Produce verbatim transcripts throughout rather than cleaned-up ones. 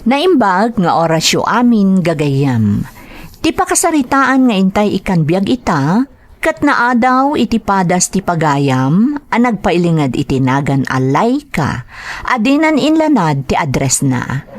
Naimbag nga orasyo amin, gagayyem. Ti pakasaritaan nga intay ikkan biag ita, ket naadaw iti padas ti pagayam a nagpailinged iti nagan a Laika a dinan inlanad ti addressna.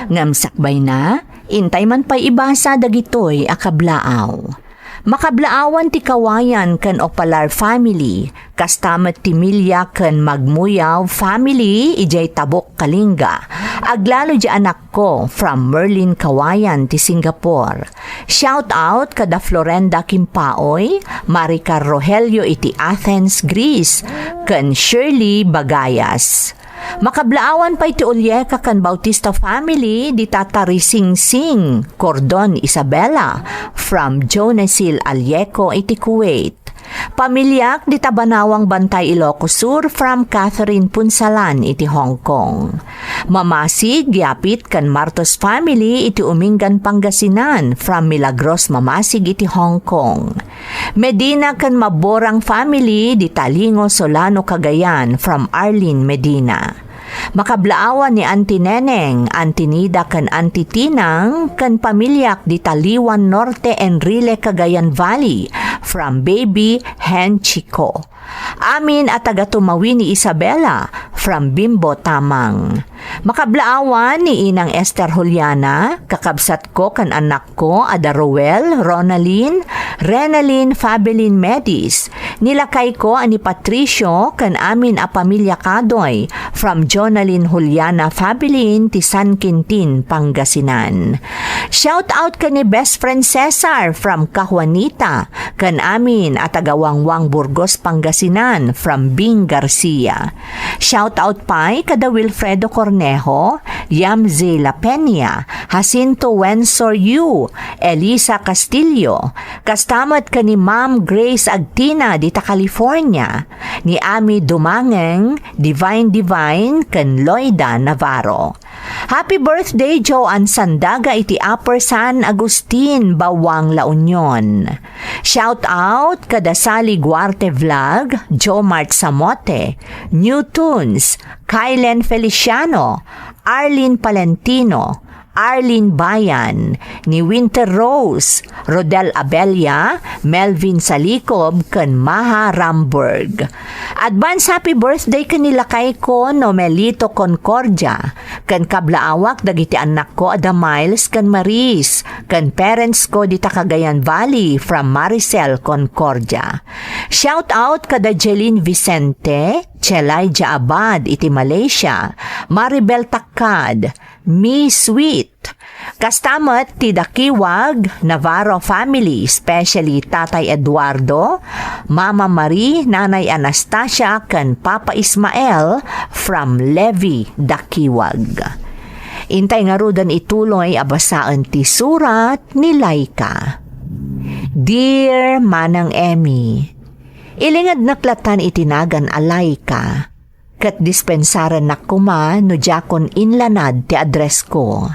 Ngem sakbayna, intay man pay ibasa dagitoy a kablaaw. Makablaawan ti Kawayan ken Opalar family, kasta met ti Milia ken Magmuyaw family idiay Tabuk, Kalinga. Aglalo di anakko from Merlin Kawayan ti Singapore. Shout out kada Florenda Kimpaoy, Maricar Rogelio iti Athens, Greece, ken Shirley Bagayas. Makablaawan pay ti Ulieka ken Bautista family, dita Tarisingsing, Cordon, Isabela, from Jonesil Alieco iti Kuwait. Pamiliak dita Banawang Bantay, Ilocos Sur, from Catherine Punsalan iti Hong Kong. Mamasig, Yapit ken Martos family iti Umingan, Pangasinan, from Milagros Mamasig iti Hong Kong. Medina ken Maborang family dita Lingo, Solano, Cagayan, from Arlene Medina. Makablaawan ni Auntie Neneng, Auntie Nida ken Auntie Tinang ken pamiliak dita Liwan Norte, Enrile, Cagayan Valley, from Baby Henchiko. Amin a taga Tumawi ni Isabela, from Bimbo Tamang. Makablaawan ni Inang Esther Juliana, kakabsatko ken annakko a da Roel, Ronalyn, Renalyn, Fabelin, Medis, ni lakayko a ni Patricio ken amin a pamilya kaduy, from Jonalyn Juliana Fabelin ti San Quintin, Pangasinan. Shout out ken ni Best Friend Cesar from Cajuanita, ken amin a taga Wangwang, Burgos, Pangasinan, from Bing Garcia. Shout out pay kada Wilfredo Cornejo, Yamzi La Peña, Jacinto Wensor Yu, Elisa Castillo, kasta met ken ni Ma'am Grace Agtina dita California, ni Ami Dumangeng, Divine Divine, ken Loida Navarro. Happy birthday, Joan Sandaga iti Upper San Agustin, Bawang, La Union. Shout out kada Sally Guarte Vlog, Jomart Samote, New Tunes, Kylen Feliciano, Arlene Palentino, Arlene Bayan, ni Winter Rose, Rodel Abella, Melvin Salikob, ken Maha Ramberg. Advance happy birthday ken ni lakayko Nomelito Concordia, ken kablaawak dagiti annakko a da Miles ken Maris, ken parents ko dita Cagayan Valley from Maricel Concordia. Shout out kada Jeline Vicente, Chelaija Abad iti Malaysia, Maribel Takad, Mi Sweet. Kasta met ti Dakiwag Navarro family, especially Tatay Eduardo, Mama Marie, Nanay Anastasia, ken Papa Ismael from Levi, Dakiwag. Intay ngaruden ituloy a basaen ti surat ni Laika. Dear Manang Emmy, ilingednak latan iti nagan a Laika. Ket dispensarennak koma no diakon inlanad ti addressko.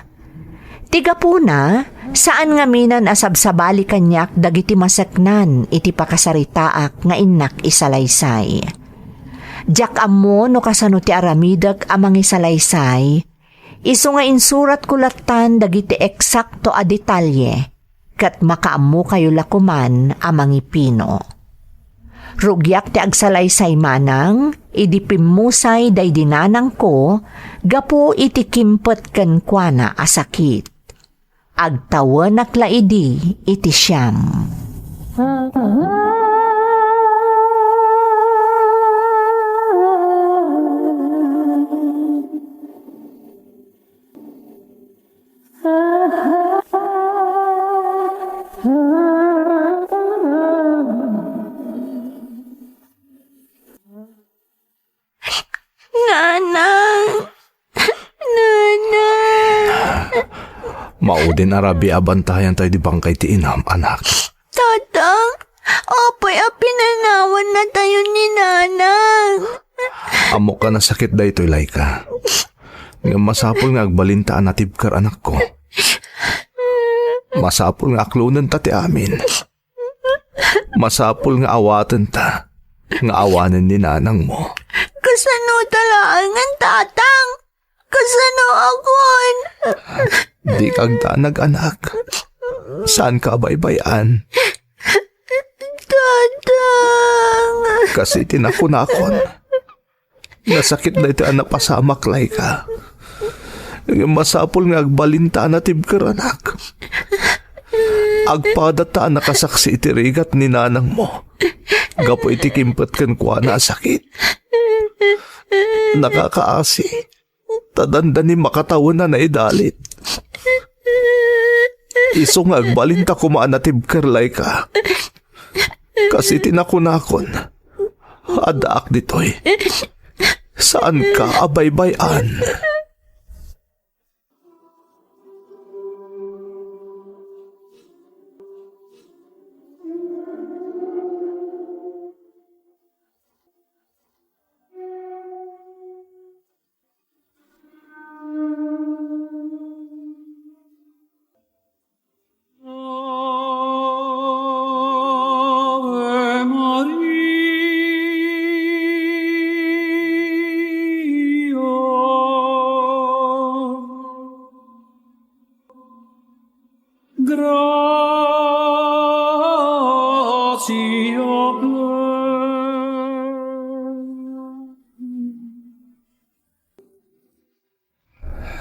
Ti gapuna, saan ngaminen a sabsabali kaniak dagiti maseknan iti pakasaritaak nga innak isalaysay. Diak ammo no kasano ti aramidek a mangisalaysay, isu nga insuratko lattan dagiti eksakto a detalye. Ket makaammokayo la koman a mangipino. Rugiak ti agsalaysay manang idi pimmusay daydi nanangko gapu iti kimpet kenkuana a sakit. Agtawenak la idi iti siam. Nanang! Nanang! Maudin a rabii a bantayan tayo di bangkay ti inam, anak. Tatang, apay a pinanawan natayo ni Nanang? Ammok a nasakit daytoy, Laika. Ngem masapul nga agbalinta a natibker, anakko. Masapul nga aklonenta ti amin. Masapul nga awatenta nga awanen ni nanangmo. Kasano ta laengen, Tatang? Kasano akon? Dika agdanag, anak. Saanka a baybay-an. Tatang! Kas iti nakunakon, nasakit daytoy a napasamak, Laika. Ngem masapul nga agbalinta a natibker, anak. Agpadatta a nakasaksi iti rigat ni nanangmo gapu iti kimpet kenkuana a sakit. Nakakaasi, ta dandani makatawen a naidalit. Isu nga agbalinta koma a natibker, Laika. Kas iti nakunakon, addaak ditoy. Saanka a baybay-an.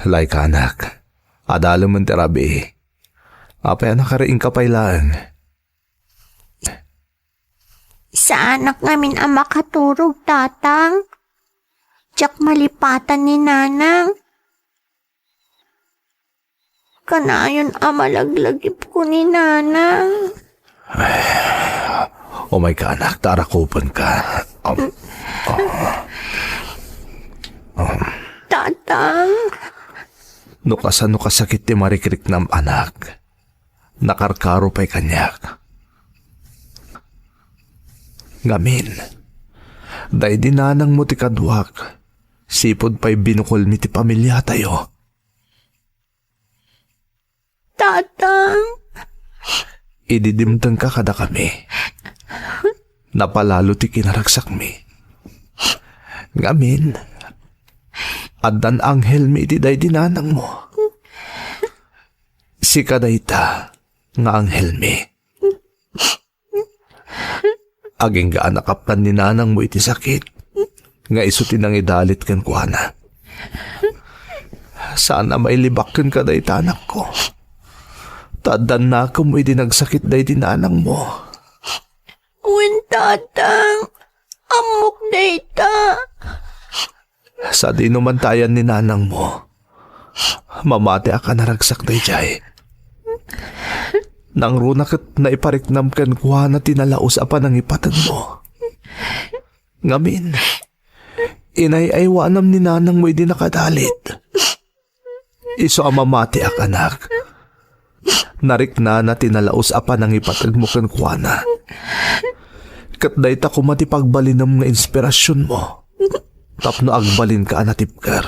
Laika, anak. Adalemen ti rabii. Apay a nakariingka pay laeng? Saanak ngamin a makaturog, Tatang. Diak malipatan ni Nanang. Kanayon a malaglagipko ni Nanang. Umayka, anak, ta arakupenka. Um, um, um. Tatang. No kasano kasakit ti marikriknam, anak, nakarkaro pay kaniak. Ngamin, daydi nanangmo ti kaduak, sipud pay binukolmi ti pamiliatayo. Tatang. Idi dimtengka kadakami, napalalo ti kinaragsakmi. Ngamin, addan anghelmi iti daydi nanangmo. Sika dayta nga anghelmi. Agingga a nakaptan ni nanangmo iti sakit nga isu ti nangidalit kenkuana. Saan a mailibak kenka dayta, anakko. Ta addan nakemmo idi nagsakit daydi nanangmo. Wen, Tatang. Ammok dayta. Sadino man ta ayan ni nanangmo, mamatiak a naragsak daydiay. Nangruna ket naipariknam kenkuana ti nalaus a panangipategmo. Ngamin, inay-aywanam ni nanangmo idi nakadalit. Isu a mamatiak, anak. Nariknana ti nalaus a panangipategmo kenkuana. Ket dayta koma ti pagbalinem nga inspirasionmo tapno agbalinka a natibker.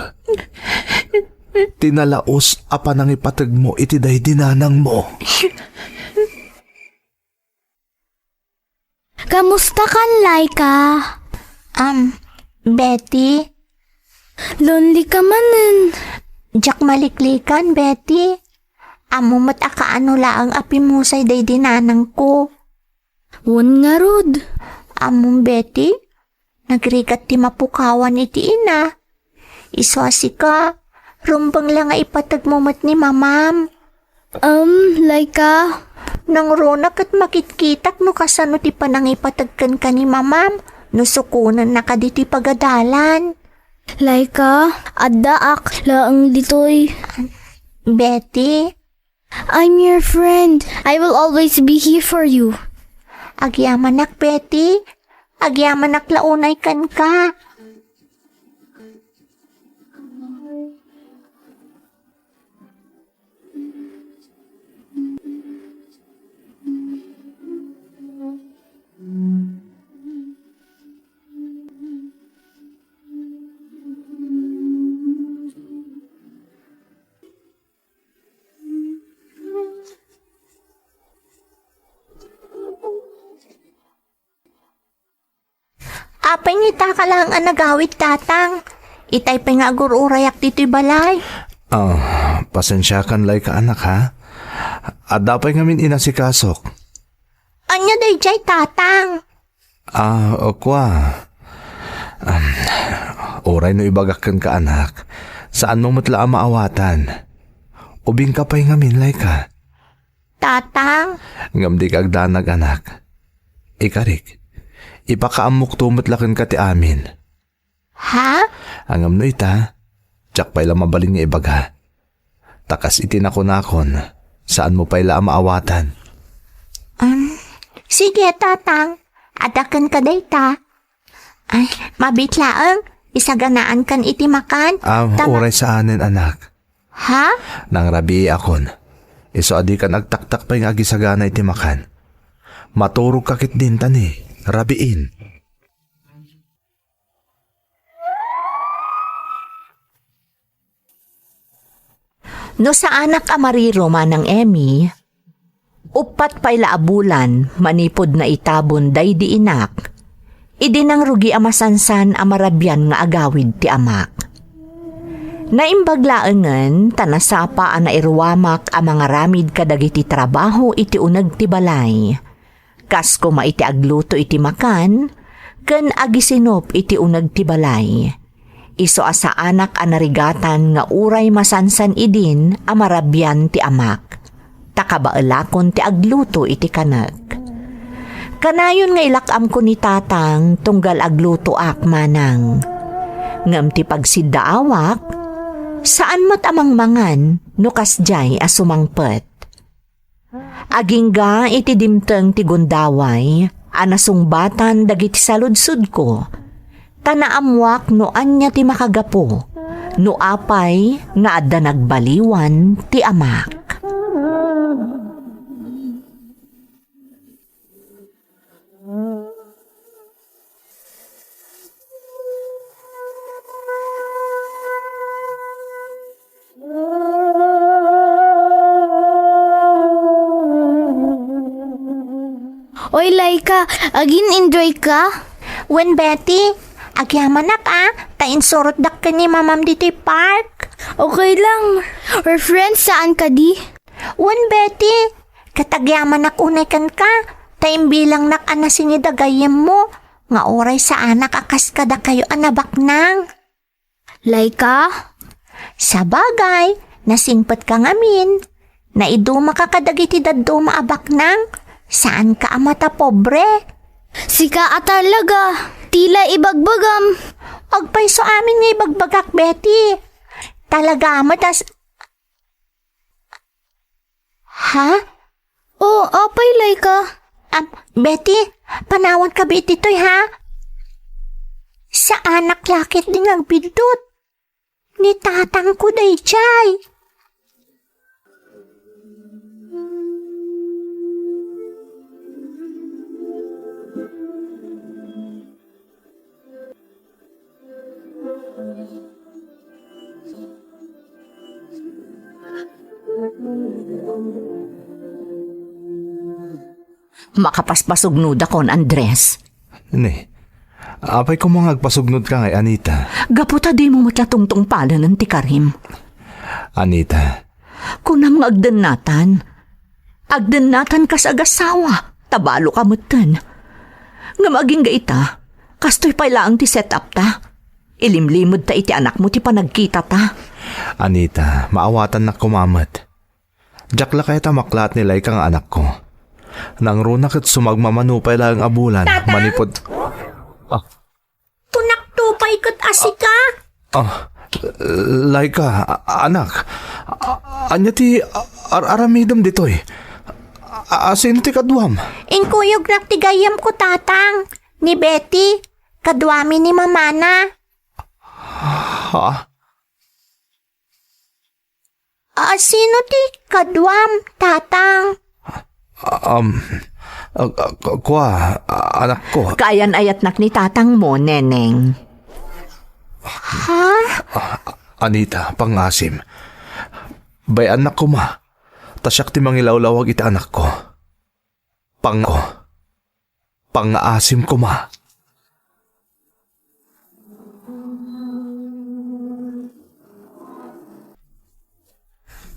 Ti nalaus a panangipategmo iti daydi nanangmo. Kamusta kan, Laika? Am, Betty? Lonely ka manen. Diak maliklikan, Betty. Ammo met a kaano laeng a pimusay daydi nanangko. Wen ngarud. Ammom, Betty, nagrigat ti mapukawan iti ina. Isu a sika, rumbeng la nga ipategmo met ni mamam. Um, Laika. Nangruna ket makitkitak no kasano ti panangipateg kenka ni mamam, no sukonennaka ditoy pagadalan. Laika, addaak laeng ditoy. Betty? I'm your friend. I will always be here for you. Agyamanak, Betty. Agyamanak la unay kenka. Apay nga itaka laeng a nagawid, Tatang? Itay pay nga agur-urayak ditoy balay. Ah, Pasensiakan, Laika, anak, ha? Adda pay ngamin inasikasok. Ania daydiay, Tatang? Ah, o, kua. Am, uray no ibagak kenka, anak, saanmo met la a maawatan. Ubingka pay ngamin, Laika. Tatang? Ngem dika agdanag, anak. Ikarik, ipakaammokto met la kenka ti amin. Ha? Ngem no ita, diak pay la mabalin nga ibaga. Ta kas iti nakunakon, saanmo pay la a maawatan. Um, sige, Tatang. Adda kenka dayta. Ay, mabiit laeng. Isaganaan kan iti makan. Ah, Tama- uray saanen, anak. Ha? Nangrabii akon. Isu a dikan agtaktak pay nga agisagana iti makan. Maturogka ketdin ta ni, rabiin. No saanak a mariro, Manang Emmy, uppat pay la a bulan manipud naitabon daydi inak, idi nangrugi a masansan a marabian nga agawid ti amak. Naimbag laengen ta nasapa a nairuamak a mangaramid kadagiti trabaho iti uneg ti balay. Kas koma iti agluto iti makan, ken agisinup iti uneg ti balay. Isu a saanak a narigatan nga uray masansan idin a marabian ti amak, ta kabaelakon ti agluto iti kanek. Kanayon nga ilak-amko ni Tatang tunggal aglutoak manang. Ngem ti pagsiddaawak, saan met a mangmangan no kasdiay a sumangpet. Agingga iti dimteng ti gundaway a nasungbatan dagiti saludsodko, ta naammoak no ania ti makagapu, no apay nga adda nagbaliwan ti amak. Oy, Laika, agin-enjoy ka? Wen, Betty, agyamanak a, ta insurotdak ken ni Mamam ditoy park. Okay lang. We're friends, saan kadi? Wen, Betty, ket agyamanak unay kenka, ta imbilangnak a nasingi da gayyemmo, nga uray saanak a kas kadakayo a nabaknang. Laika? Sabagay, nasingpetka ngamin. Naidumaka kadagiti dadduma a baknang, saanka a matapobre. Sika a talaga, tila ibagbagam. Agpayso amin nga ibagbagak, Betty. Talaga met as- Ha? O, apay, Laika? Am, Betty, panawanka biit ditoy, ha? Saanak la ketdi nga agbiddut. Ni tatangko daydiay. Makapaspasugnodakon, Andres. Ne, apay koma nga agpasugnodka ngay, Anita? Gapu ta dimo met la tungtungpalenen ti karim. Anita. Kunam nga agdennatan. Agdennatan kas agasawa, ta balo ka metten. Ngem agingga ita, kastoy pay laeng ti set-up ta. Ilimlimed ta iti anakmo ti panagkita ta. Anita, maawatannak koma met. Diak la kayat a maklaat ni Laika nga anakko. Nangruna ket sumagmamano pay laeng a bulan. Tata? Manipud, ah. Tunakto pay ket a sika? Ah, Laika, a-, anak. A-, ania ti ar-, aramidem ditoy? A-, asino ti kaduam? Inkuyognak ti gayyemko, Tatang. Ni Betty, kaduami ni Mamana. Ha? Asino ti kaduam, Tatang? Um, ah, ah, ku-, kua, ah, anakko. Kaayan-ayatnak ni tatangmo, Neneng. Ha? Ah, Anita, pangasim. Bay-annak koma. Ta siak ti mangilawlawag iti anakko. Pang-, pangngaasim koma.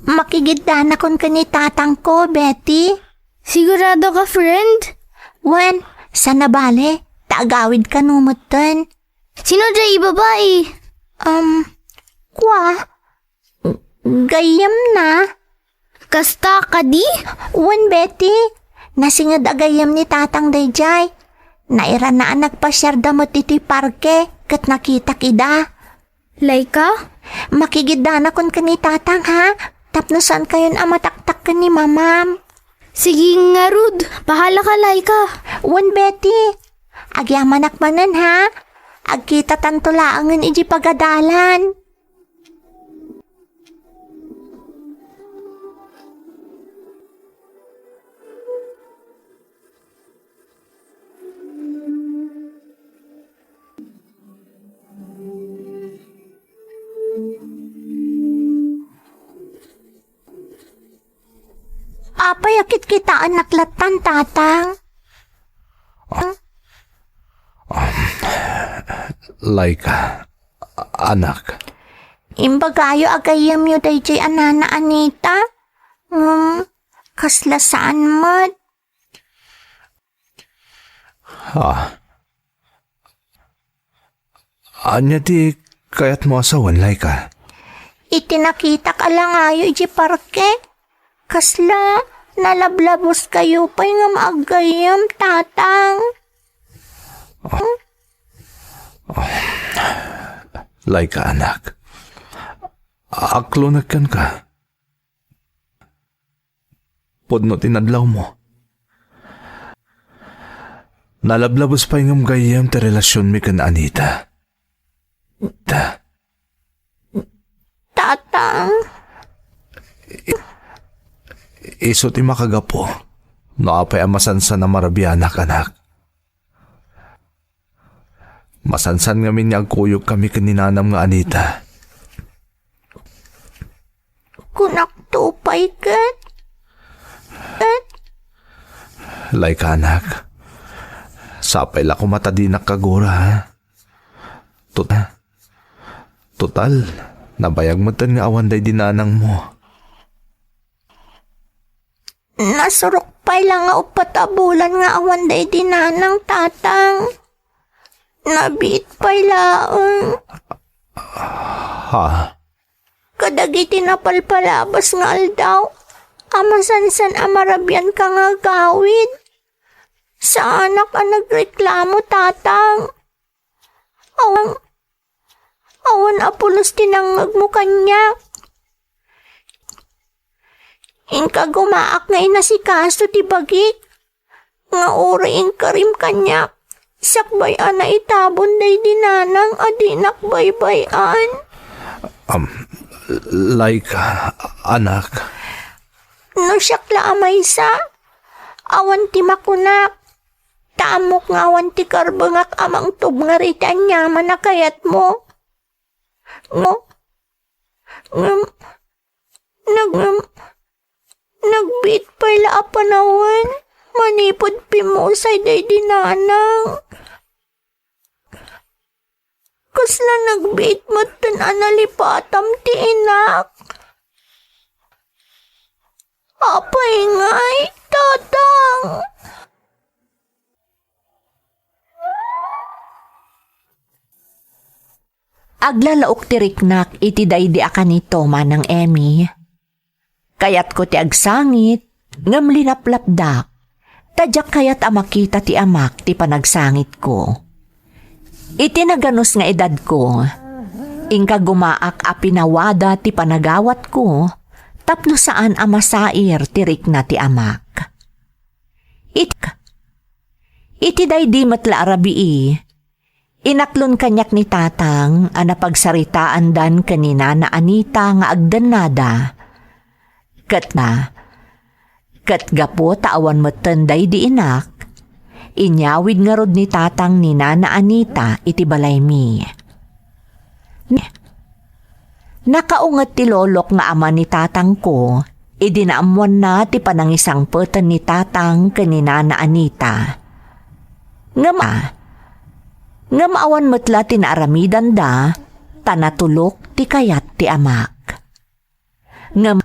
Makigiddanakon ken ni tatangko, Betty. Sigurado ka, friend? Wen, saan a bale, ta agawid kano metten. Sino diay babai? Um, kua, gayyemna. Kasta kadi? Wen, Betty, nasinged a gayyem ni tatang daydiay. Nairanna a nagpasiarda met iti parke, ket nakitak ida. Laika? Makigiddanakon ken ni tatang, ha? Tapno saankayon a mataktak ken ni mamam. Sige ngarud, bahala ka, Laika. Wen, Betty. Agyamanak manen, ha? Agkitatanto laengen iti pagadalan. Apay a kitkitaennak lattan, tatang? Laika, anak. Imbagayo a gayyemyo daydiay a Nana Anita? Ngem, kasla saan met. Ah. Ania ti kayatmo a sawen, Laika? Iti nakitak a langayo iti parke, kasla nalablabuskayo pay ngem aggayyem, tatang. Laika, anak. Aklonek kenka. Pudno ti nadlawmo. Nalablabes pay ngem gayyem ti relasionmi ken Anita. Ta. Tatang. I-, isu ti makagapu no apay a masansan a marabianak, anak. Masansan ngamin nga agkuyogkami ken ni nanam nga Anita. Kunakto pay ket, ket. Laika, anak. Sapay la koma ta dinak kagura, ha? Tot-, total, nabayag metten nga awan daydi nanangmo. Nasurok pay la nga uppat a bulan nga awan daydi nanang, tatang. Nabiit pay laeng. Ha? Kadagiti napalpalabas nga aldaw, a masansan a marabianka nga agawid. Saanak a nagreklamo, tatang. Awan, awan a pulos ti nangngegmo kaniak. Inka gumaak nga inasikaso ti bagik, nga uray inkarim kaniak, sakbay a naitabon daydi nanang a dinak baybay-an. Am, Laika, anak. No siak la a maysa, awan ti makunak. Ta ammok nga awan ti karbengak a mangtubngar iti aniaman a kayatmo. No? Ngem, nag-, ngem, nagbiit pay la a panawen manipud pimmusay daydi nanang. Kasla nagbiit metten a nalipatam ti inak. Apay ngay, tatang? Aglalaok ti riknak iti daydi a kanito, Manang Emmy. Kayatko ti agsangit, ngem linaplapdak, ta diak kayat a makita ti amak ti panagsangitko. Iti naganus nga edadko, inka gumaak a pinawada ti panagawatko tapno saan a masair ti rikna ti amak. It-, iti daydi met la a rabii, inaklon kaniak ni Tatang a napagsaritaandan ken ni Nana Anita nga agdennada. Ket na, ket gapu ta awan metten daydi inak, inyawid ngarud ni Tatang ni Nana Anita iti balaymi. Nakaunget ti lolok nga ama ni tatangko idi naammoanna ti panangisangpeten ni Tatang ken ni Nana Anita. Ngem, a, ngem awan met la ti naaramidanda, ta natulok ti kayat ti amak. Ngem,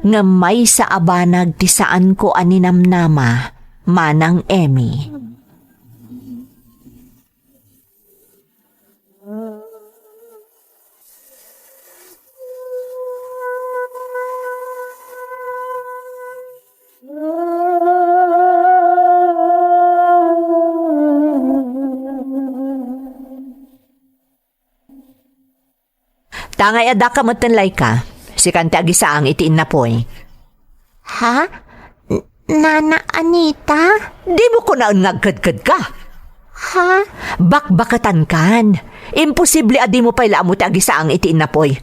Ngem maysa a banag ti saanko a ninamnama, Manang Emmy. Ta ngay addaka metten, Laika, sikan ti agisaang iti innapuy. Ha? N-, Nana Anita? Dimo kunaen nga agkedkedka? Ha? Bakbaketankan. Imposible a dimo pay la ammo ti agisaang iti innapuy.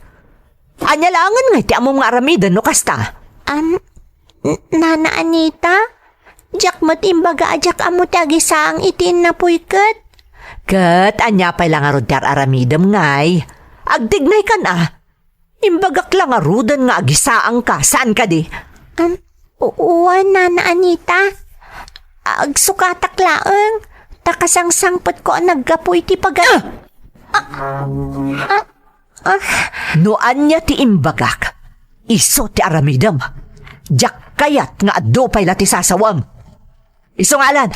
Ania laengen ngay ti ammom nga aramiden no kasta? Am, N-, Nana Anita? Diak met imbaga a diak ammo ti agisaang iti innapuy ket. Ket ania pay la ngarud ti ar-aramidem ngay? Agtignaykan a. Imbagak la ngaruden nga agisaangka, saan kadi? Am, u-, wen, Nana Anita. Agsukatak laeng, ta kasangsangpetko a naggapu iti paga-, ah! Ah! Ah! No ania ti imbagak, isu ti aramidem. Diak kayat nga adu pay la ti sasawem. Isu nga alan,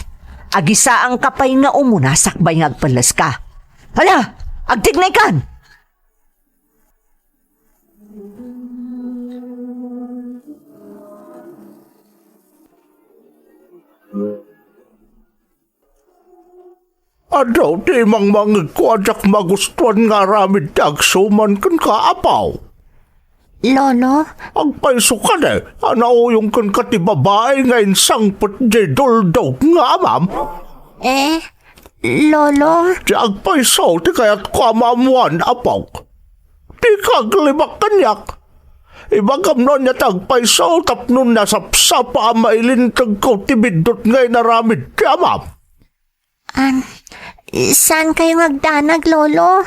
agisaangka pay nga umuna sakbay nga agpelleska. Hala, agtignaykan! Adu ti imangmangegko a diak magustuan nga aramid ti agsuman kenka, Apo. Lolo? Agpayso kadi a nauyong kenka ti babai nga insangpet diay duldog nga amam? Eh, Lolo? Ti agpayso ti kayatko a maammoan, Apok. Dika aglibak kaniak. Ibagam no ania ti agpayso tapno nasapsapa a mailintegko ti biddut nga inaramid ti amam. Am, saan kayo nga agdanag, Lolo?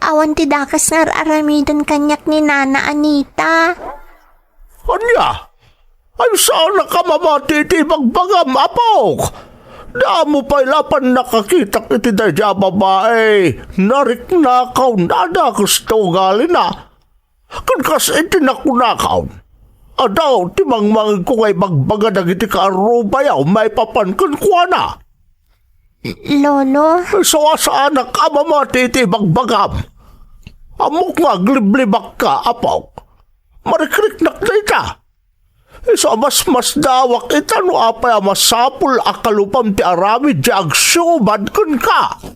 Awan ti dakes nga ar-aramiden kaniak ni Nana Anita. Ania? Ay, saanak a mamati iti ibagbagam, Apok. Damo pay la pannakakitak iti daydiay a babai. Nariknakaw, nadakes ti ugalina. Ken kas iti nakunakaw, adu ti mangmangegko nga ibagbaga dagiti kaarrubayo maipapan kenkuana. Lolo? Isu a saanak a mamati iti ibagbagam. Ammok nga agliblibakka, Apok. Marikriknak dayta. Isu a masmasdawak ita no apay a masapul a kalupam ti aramid ti agsiubad kenka.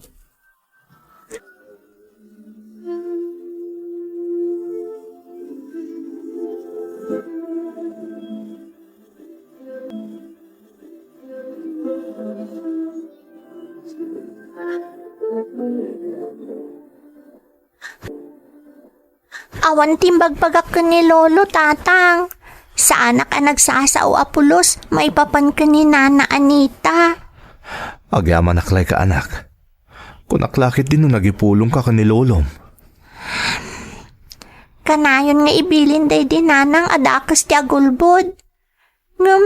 Awan ti imbagbagak ken ni Lolo, Tatang. Saanak a nagsasao a pulos maipapan ken ni Nana Anita. Agyamanak, Laika, anak. Kunak la ketdi no nagipulongka ken ni Lolom. Kanayon nga ibilin daydi nanang a dakes ti agulbod. Ngem,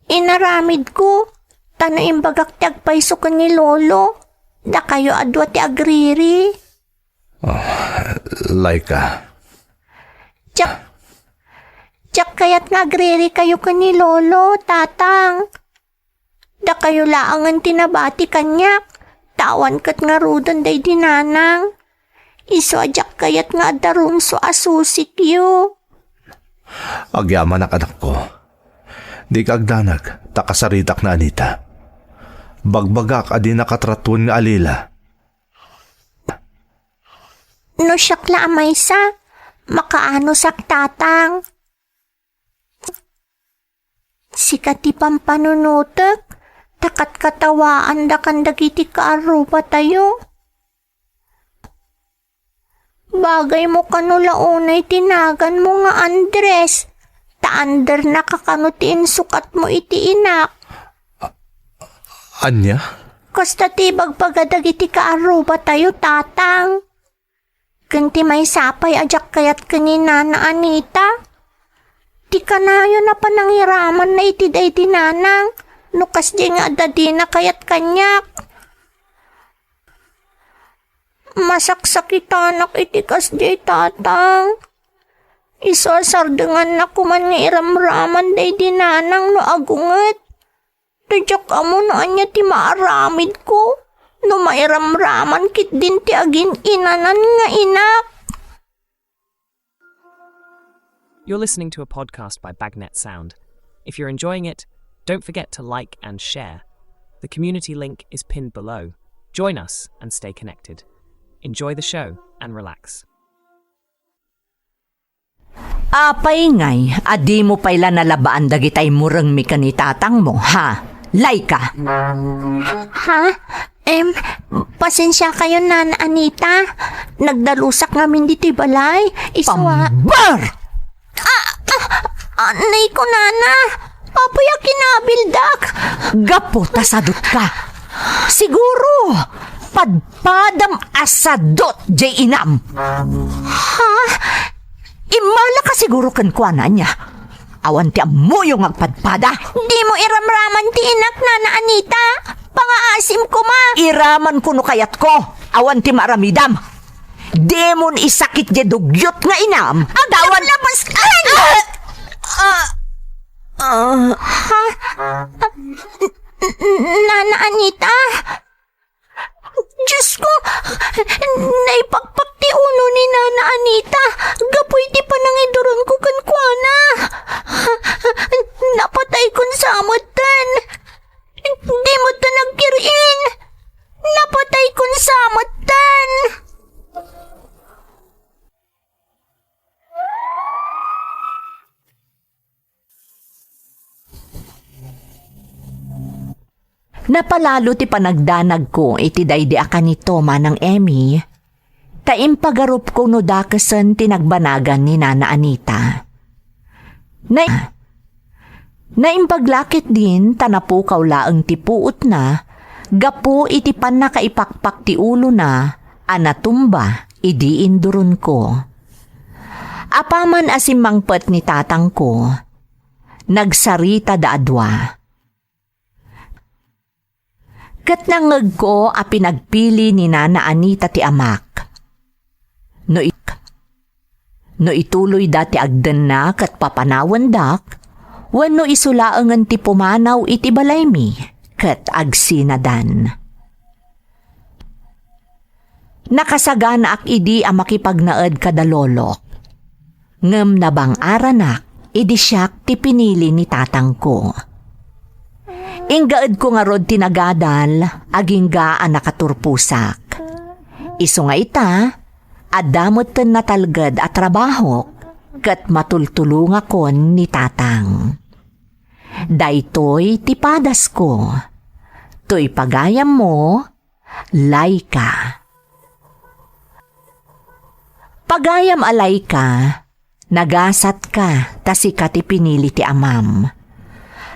inaramidko, ta no imbagak ti agpayso ken ni Lolo, dakayo a dua ti agriri. Ah, Laika. Diak, diak kayat nga agriri kayo ken ni Lolo, Tatang. Dakayo laengen ti nabati kaniak, ta awan ket ngaruden daydi nanang. Isu a diak kayat nga adda rumso a susikyo. Agyamanak, anakko. Dika agdanag, ta kasaritak na Anita. Bagbagak a dinaka tratuen nga alila. No siak la a maysa, makaanosak, Tatang. Sika ti pampanunotek, ta katkatawaandakan dagiti kaarrubatayo. Bagaymo kano la unay ti naganmo nga Andres, ta Andernaka kano ti insukatmo iti inak. Ania? Kasta ti ibagbaga dagiti kaarrubatayo, Tatang. Ken ti maysa pay a diak kayat ken ni Nana Anita, ti kanayon a panangiramanna iti daydi nanang no kasdiay nga adda dina kayat kaniak. Masaksakitanak iti kasdiay, Tatang. Isu a sardengannak koman nga iramraman daydi nanang no agunget. Ta diak ammo no ania ti maaramidko no mairamraman ketdin ti agin-inanan nga inak. You're listening to a podcast by Bagnet Sound. If you're enjoying it, don't forget to like and share. The community link is pinned below. Join us and stay connected. Enjoy the show and relax. Apay ngay a dimo pay la nalabaan dagitay murengmi ken ni tatangmo, ha? Laika! Ha? Em, pasensiakayon, Nana Anita. Nagdalusak ngamin ditoy balay. Isu a... Pambar! Ah, ah, ah, nay ko, Nana. Apay a kinabildak? Gapu ta sadutka. Siguro, padpadam a sadut jay inam. Ha? Immalaka siguro kenkuana ania? Awan ti ammoyo nga agpadpada. Dimo iramraman ti inak, Nana Anita. Pangaasim koma. Iramanko no kayatko. Awan ti maaramidam. Dimon isakit jay dugyot nga inam. Awan labas ka! Ah! Ah! Ah! Ha? Nana Anita? Diosko, naipakpak ti ulo ni Nana Anita gapu iti panangiduronko kenkuana. Napataykon sa metten. Di metten agkir-in. Napataykon sa metten. Napalalo ti panagdanagko iti daydi a kanito, Manang Emmy, ta impagarupko no dakesen ti nagbanagan ni Nana Anita. Na-, naimbag la ketdin ta napukaw laeng ti puotna gapu iti pannakaipakpak ti ulona a natumba idi induronko. Apaman a simmangpet ni tatangko, nagsaritada a dua. Ket nangngegko a pinagpili ni Nana Anita ti amak. No it-, no ituloyda ti agdenna ket papanawendak, wenno isu laengen ti pumanaw iti balaymi ket agsinadan. Nakasaganaak idi a makipagnaed kada lolok. Ngem nabang-aranak idi siak ti pinili ni tatangko. Inggaedko ngarud ti nagadal, agingga a nakaturposak. Isu nga ita, adda metten natalged a trabahok, ket matultulongakon ni tatang. Daytoy ti padasko. Toy pagayammo, Laika. Pagayam a Laika, nagasatka ta sika ti pinili ti amam.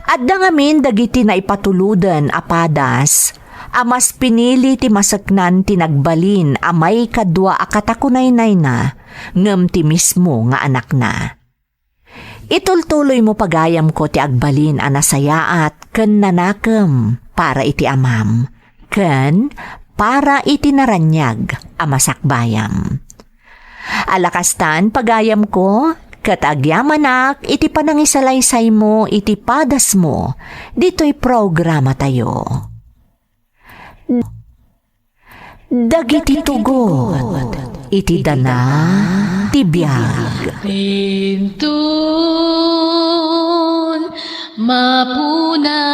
Adda ngamin dagiti naipatuloden a padas a mas pinili ti maseknan ti nagbalin a maikadua a katakunaynayna ngem ti mismo nga anakna. Itultuloymo pagayamko ti agbalin a nasayaat ken nanakem para iti amam, ken para iti naraniag a masakbayam. Ala kastan, pagayamko, ket agyamanak iti panangisalaysaymo iti padasmo ditoy programatayo. Dagiti tugot iti dana ti biag. Inton mapunas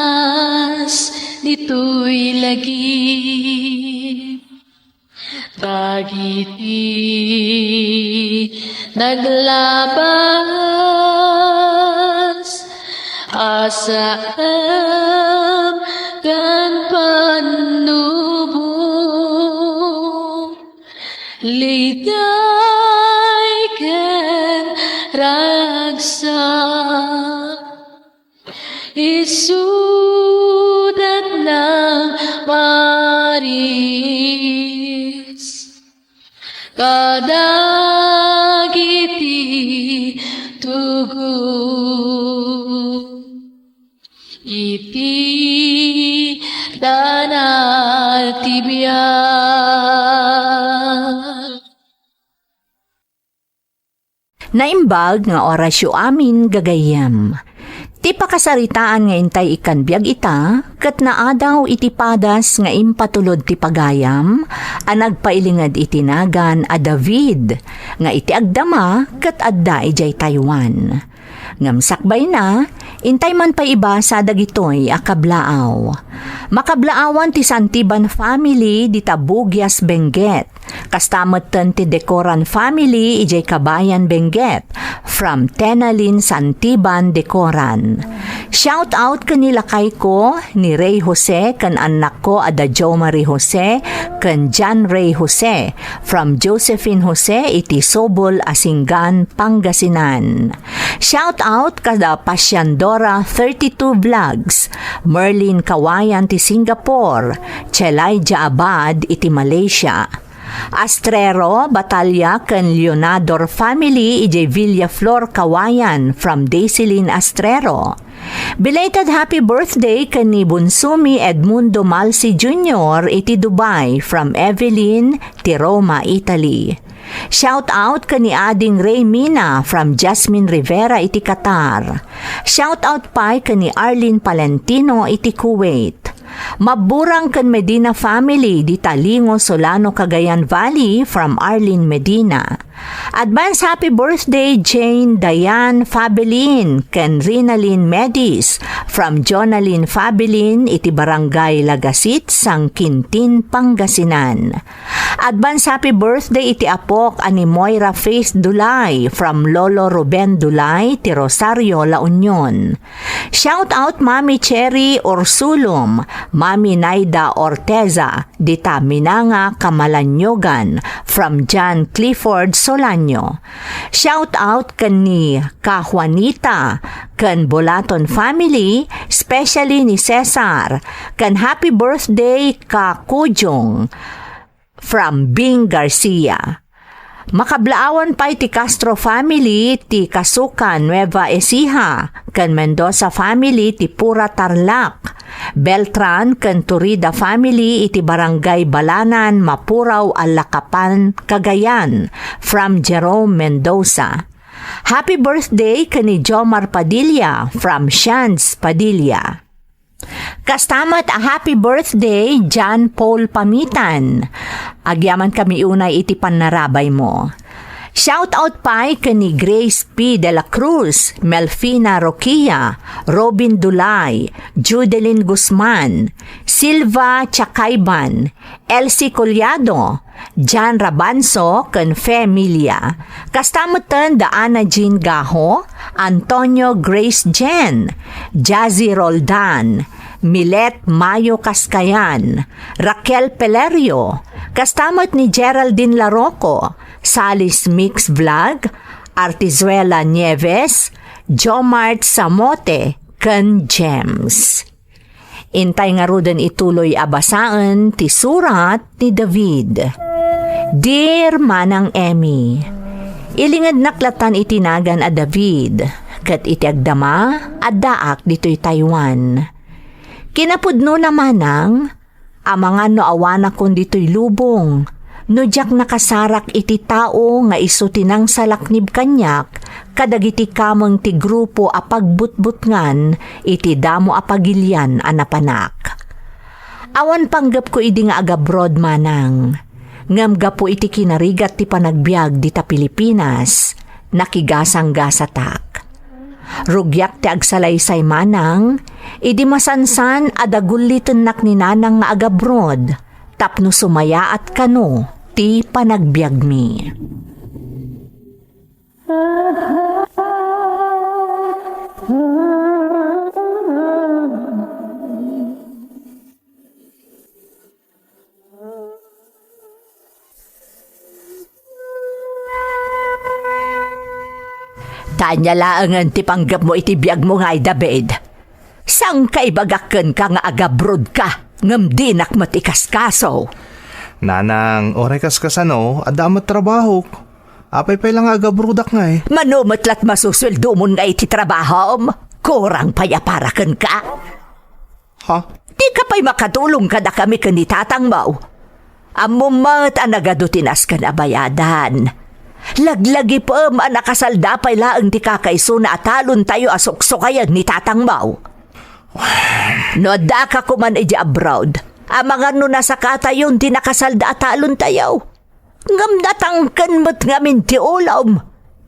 ditoy lagip, dagiti naglabas a saan ken pannubo, liday ken ragsak, isudat nang maris kadagiti tugot iti dana ti biag. Naimbag nga orasyo amin, gagayyem. Ti pakasaritaan nga intay ikkan biag ita, ket naadaw iti padas nga impatulod ti pagayam a nagpailinged iti nagan a David, nga iti agdama ket adda idiay Taiwan. Ngem sakbayna, intay man pay ibasa dagitoy a kablaaw. Makablaawan ti Santiban family dita Bugias, Benguet. Kasta metten ti Decoran family idiay Kabayan, Benguet, from Tenalin Santiban Decoran. Shout out ken ni lakayko, ni Rey Jose, ken annakko a da Joe Marie Jose, ken John Ray Jose, from Josephine Jose iti Sobol, Asingan, Pangasinan. Shout out kada Pasiandora thirty-two Vlogs, Merlin Kawayan ti Singapore, Chelaija Abad iti Malaysia. Astrero, Batalla ken Leonador family idiay Villaflor, Kawayan, from Daisilin Astrero. Belated happy birthday ken ni Bunsumi Edmundo Malsi Junior iti Dubai from Evelyn ti Roma, Italy. Shout out ken ni Ading Ray Mina from Jasmine Rivera iti Qatar. Shout out pay ken ni Arlene Palentino iti Kuwait. Mabburang ken Medina family dita Lingo, Solano, Cagayan Valley from Arlene Medina. Advance happy birthday Jane Diane Fabelin ken Rinalyn Medis from Jonalyn Fabelin iti Barangay Lagasit, San Quintin, Pangasinan. Advance happy birthday iti apok a ni Moira Faith Dulay from Lolo Ruben Dulay ti Rosario, La Union. Shout out Mami Cherry Orsulum, Mami Naida Orteza, dita Minanga, Camalaniugan, from John Clifford Solanio. Shout out ken ni Ka Juanita, ken Bolaton family, especially ni Cesar, ken happy birthday Ka Kujong from Bing Garcia. Makablaawan pay ti Castro family ti Kasuka, Nueva Ecija, ken Mendoza family ti Pura, Tarlac. Beltran ken Turida family iti Barangay Balanan, Mapurao, Alacapan, Cagayan, from Jerome Mendoza. Happy birthday ken ni Jomar Padilla from Shands Padilla. Kasta met a happy birthday, John Paul Pamitan. Agyamankami unay iti pannarabaymo. Shout out pay ken ni Grace P. De La Cruz, Melfina Roquia, Robin Dulay, Judelin Guzman, Silva Chakayban, Elsie Collado, Jan Rabanso ken familia. Kasta metten da Ana Jean Gaho, Antonio Grace Jen, Jazzy Roldan, Milet Mayo Kaskayan, Raquel Pelerio, kasta met ni Geraldine Laroco, Salis Mix Vlog, Artizuela Nieves, Jomart Samote, ken James. Intay ngaruden ituloy a basaen ti surat ni David. Dear Manang Emmy, ilingednak lattan iti nagan a David, ket iti agdama, addaak ditoy Taiwan. Kinapudnona, Manang, amangan no awanakon ditoy lubong, no diak nakasarak iti tao nga isu ti nangsalaknib kaniak kadagiti kameng ti grupo a pagbutbutngan iti damo a pagilian a napanak. Awan panggepko idi nga agabroad, Manang, ngem gapu iti kinarigat ti panagbiag dita Pilipinas, nakigasanggasatak. Rugiak ti agsalaysay, Manang, idi masansan a dagullitennak ni Nanang nga agabroad tapno sumayaat kano ti panagbiagmi. Ania laengen ti panggepmo iti biagmo ngay, David? Saan ka ibagak kenka nga agabroad ka, ngem dinak met ikaskaso? Nanang, uray kaskasano, adda met trabahok. Apay pay la nga agabroadak ngay? Mano met lat masusueldomon ngay iti trabahom? Kurang pay a para kenka? Ha? Dika pay makatulong kadakami ken ni tatangmo. Ammom met a nagadu ti nasken a bayadan. Laglagipem a nakasalda pay laeng ti kakaisuna a talontayo a suksukayen ni tatangmo. No addaka koman idiay abroad, amangan no nasakatayon ti nakasalda a talontayo. Ngem natangken met ngamin ti ulom.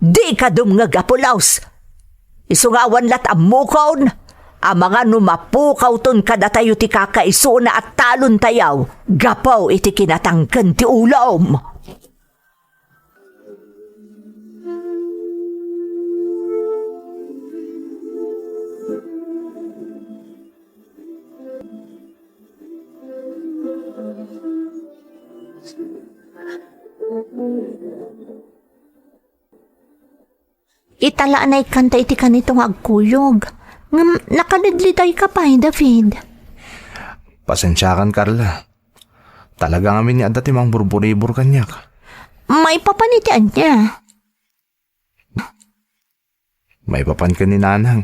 Dika dumngeg a pulos. Isu nga awan lat ammokon, amangan no mapukawton kadatayo ti kakaisuna a talontayo gapu iti kinatangken ti ulom. Ita la a naikkanta iti kanito nga agkuyog. Ngem nakalidlidayka pay, David. Pasensiakan, Carla. Talaga ngamin nga adda ti mangburburibor kaniak. Maipapan iti ania? Maipapan ken ni Nanang.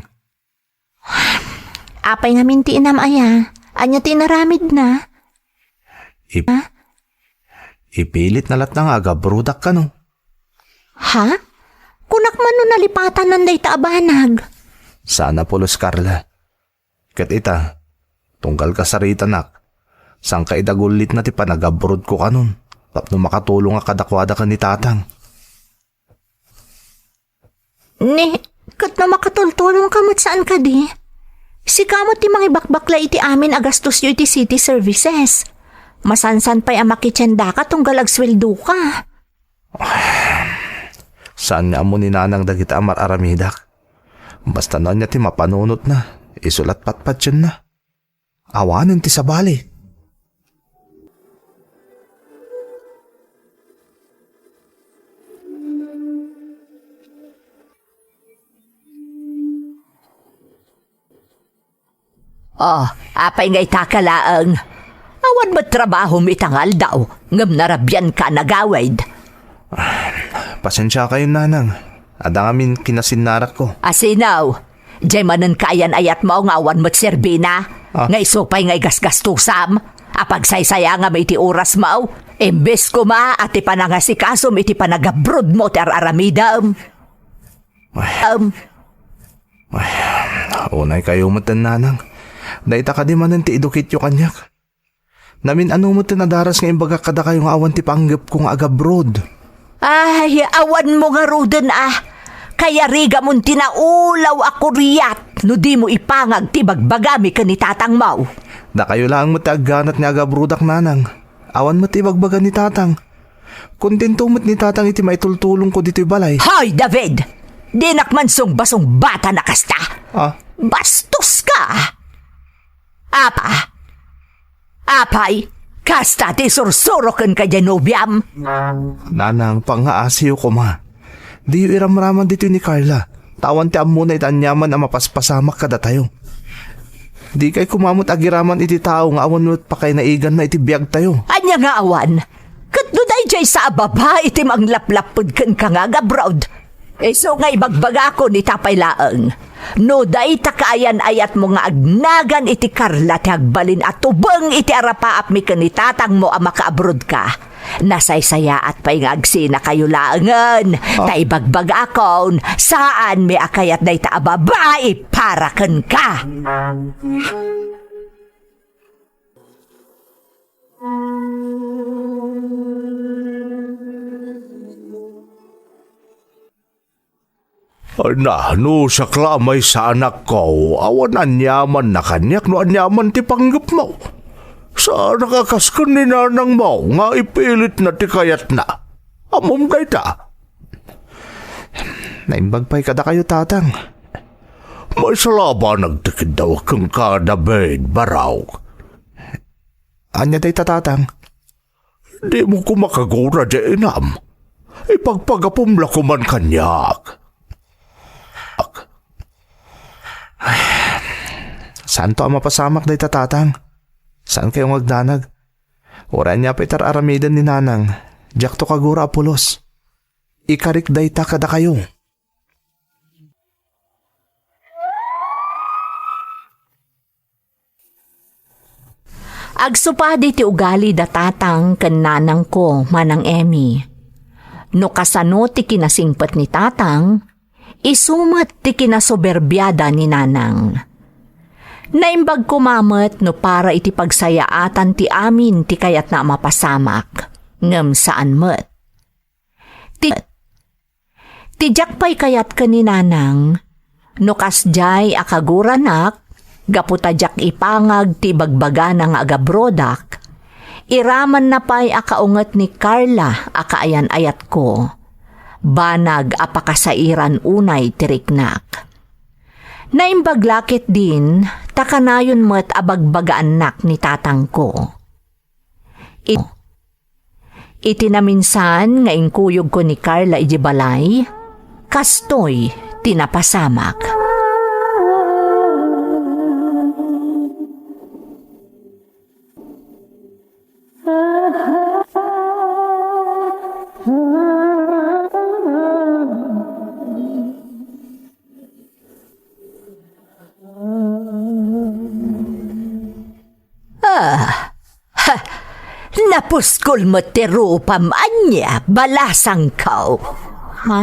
Apay ngamin ti inam aya? Ania ti inaramidna? Ip-, Ha? Ipilitna latta nga agabrodak kano. Ha? Kunak man no nalipatannan dayta a banag. Saan a pulos, Carla. Ket ita, tunggal kasaritanak, saan ka idagullitna ti panagabrodko kanon, tapno makatulongak kadakuada ken ni Tatang. Ni, ket no makatultulongka met saan kadi? Sika met ti mangibakbakla iti amin a gastosyo iti city services. Masansan pay a makitiendaka tunggal agsueldoka. Saan nga ammo ni Nanang dagita a mar-aramidak. Basta no ania ti mapanunotna, isu lat patpatienna. Awanen ti sabali. Oh, apay nga ita ka laeng? Awan met trabahom ita nga aldaw, ngem narabianka a nagawid. Pasensiakayon, Nanang. Adda ngamin kinasinnarakko. Asinaw, diay manen kaayan-ayatmo nga awan met serbina, Ah. nga isu pay nga igasgastusam, a pagsaysayangam iti orasmo, imbes koma a ti panangasikasom iti panagabrodmo ti ar-aramidem. Ay. Am. Ay, unay kayo met, Nanang. Dayta kadi manen ti idukityo kaniak. Namin-ano met ti nadaras nga imbagak kadakayo nga awan ti panggepko nga agabrod? Ay, awanmo ngaruden a. Kayarigamon ti naulaw a kuriat no dimo ipangag ti bagbagami ken ni tatangmo. Dakayo laeng met ti agganat nga agabrodak, Nanang. Awan met ti ibagbaga ni Tatang. Kontento met ni Tatang iti maitultulongko ditoy balay. Hoy, David! Dinak man sungbasungbatan a kasta. Ah? Bastos ka! Apa? Apay, kasta ti sursuro kenka diay nobiam? Nanang, pangngaasiyo koma. Diyo iramraman ditoy ni Carla. Ta awan ti ammona iti aniaman a mapaspasamak kadatayo. Dikay koma met agiraman iti tao nga awan met pakainaiganna iti biagtayo. Ania nga awan? Ket no daydiay sa a babai ti manglaplapped kenka nga agabroad, isu nga ibagbagakon ita pay laeng. No dayta kaayan-ayatmo nga agnagan iti Carla ti agbalin a tubeng iti arapaapmi ken ni tatangmo a makaabrodka, nasaysayaat pay nga agsinakayo laengen, Ah. ta ibagbagakon, saanmi a kayat dayta a babai para kenka. Ay na, no siak la a maysa, anakko, awan aniamanna kaniak no aniaman ti panggepmo. Saanak a kas ken ni nanangmo nga ipilitna ti kayatna. Ammom dayta. Naimbag pay kadakayo, Tatang. Maisalabanag ti kiddawek kenka, David, barok. Ania dayta, Tatang? Dimo koma kagura diay inam. Ipagpagapom la koman kaniak. Ak-, Ay, saanto a mapasamak dayta, Tatang. Saan kayo nga agdanag? Uray ania pay ti ar-aramiden ni Nanang, diakto kagura a pulos. Ikarik dayta kadakayo. Agsupadi ti ugali da tatang ken nanangko, Manang Emmy. No kasano ti kinasingpet ni tatang, isu met ti kinasoberbiada ni nanang. Naimbag koma met no para iti pagsayaatan ti amin ti kayatna a mapasamak, ngem saan met. Ti, ti diak pay kayat ken ni nanang, no kasdiay a kaguranak, gapu ta diak ipangag ti ibagbagana nga agabrodak, iramanna pay a kaunget ni Carla a kaayan-ayatko. Banag a pakasairan unay ti riknak. Naimbag la ketdin, ta kanayon met a bagbagaannak ni tatangko. It-, iti naminsan nga inkuyogko ni Carla iti balay, kastoy ti napasamak. Ah, ha, napuskol met ti rupam ania, balasangko. Ha?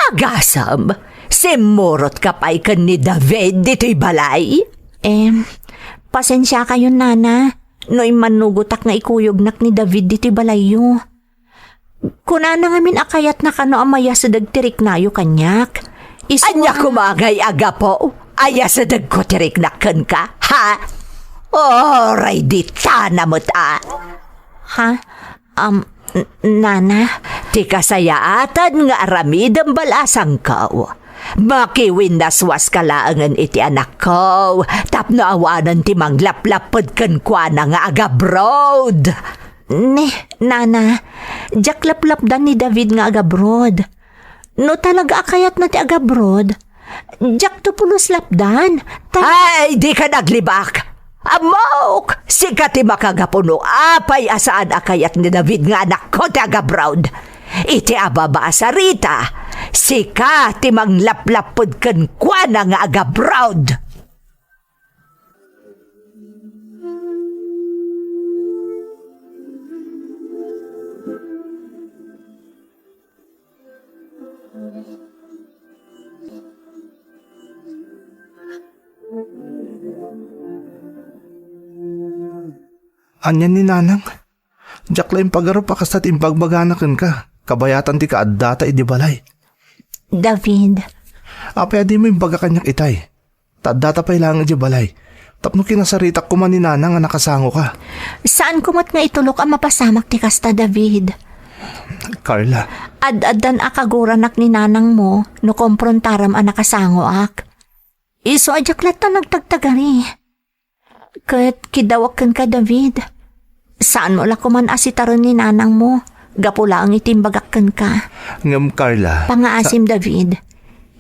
Agasem, simmurotka pay ken ni David ditoy balay? Em, pasensiakayon, nana, no immannugotak nga ikuyognak ni David ditoy balayyo. Kunana ngamin a kayatna kano a mayasedeg ti riknayo kaniak. Isu Ania a koma ngay a gapu a yasedegko ti riknak kenka, ha? Uray ditana met a. Ha? Um, n-, nana? Ti kasayaatan nga aramidem, balasangko. Makiwinnaswaska laengen iti anakko tapno awanen ti manglaplapped kenkuana nga agabroad. Ne, nana, diak laplapdan ni David nga agabroad. No talaga a kayatna ti agabroad, diakto pulos lapdan. Ta- Ay, dika naglibak! Ammok! Sika ti makagapu no apay a saan a kayat ni David nga anakko ti agabroad. Iti ababa a sarita, sika ti manglaplapped kenkuana nga agabroad. Ania ni nanang? Diak la impagarup a kasta ti imbagbagana kenka, kabayatan ti kaaddata idi balay. David. Apay a dimo imbaga kaniak itay? Ta addata pay laeng idiay balay. Tapno kinasaritak koma ni nanang a nakasangoka. Saanko met nga itulok a mapasamak ti kasta, David. Carla. Ad-addan a kaguranak ni nanangmo no komprontarem a nakasangoak. Isu a diak latta nagtagtagari. Ket kidawak kenka, David. Saanmo la koman a sitaren ni nanangmo, gapu laeng iti imbagak kenka. Ngem, Carla, sa- Pangaasim, David.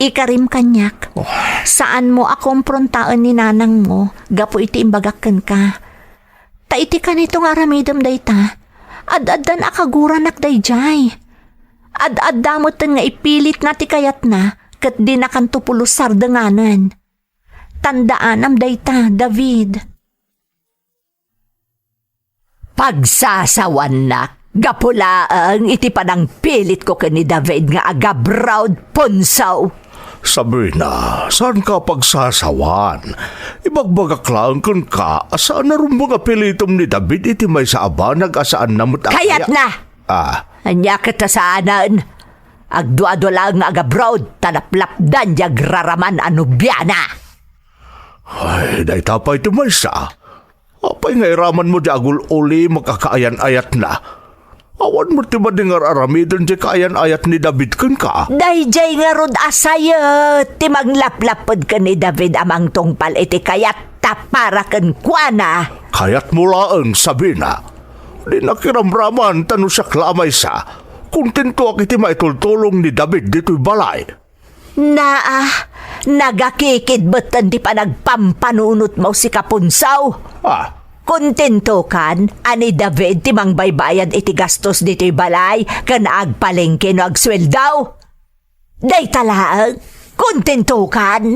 Ikarim kaniak. Oh. Saanmo a komprontaen ni nanangmo gapu iti imbagak kenka. Ta iti kanito nga aramidem dayta, ad-addan a kaguranak daydiay. Ad-adda metten nga ipilitna ti kayatna ket dinakanto pulos sardenganen. Tandaanam dayta, David. Pagsasawannak gapu laeng iti panangpilitko ken ni David nga agabroad, Punsaw. Sabrina, saanka a pagsasawan. Ibagbagak laeng kenka a saan a rumbeng a pilitem ni David iti maysa a banag a saanna met a kaya- Kayatna! Ah. Ania ket a saanen? Agduadua laeng nga agabroad, ta laplapdan ti agraraman a nobiana. Ay, dayta pay ti maysa. Apay nga iramanmo ti agul-ulimek a kaayan-ayatna? Awan met ti madi nga ar-aramiden ti kaayan-ayat ni David kenka. Daydiay ngarud a sayen ti manglaplapped ken ni David a mangtungpal iti kayat tapara kenkuana. Kayatmo laeng, Sabina. Dinak iramraman ta no siak la a maysa, kontentoak iti maitultulong ni David ditoy balay. Naa, nagakikid metten ti panagpampanunotmo, sika Punsaw. Ah. Kontentokan a ni David ti mangbaybayad iti gastos ditoy balay ken agpalengke no agsueldo? Dayta laeng, kontentokan.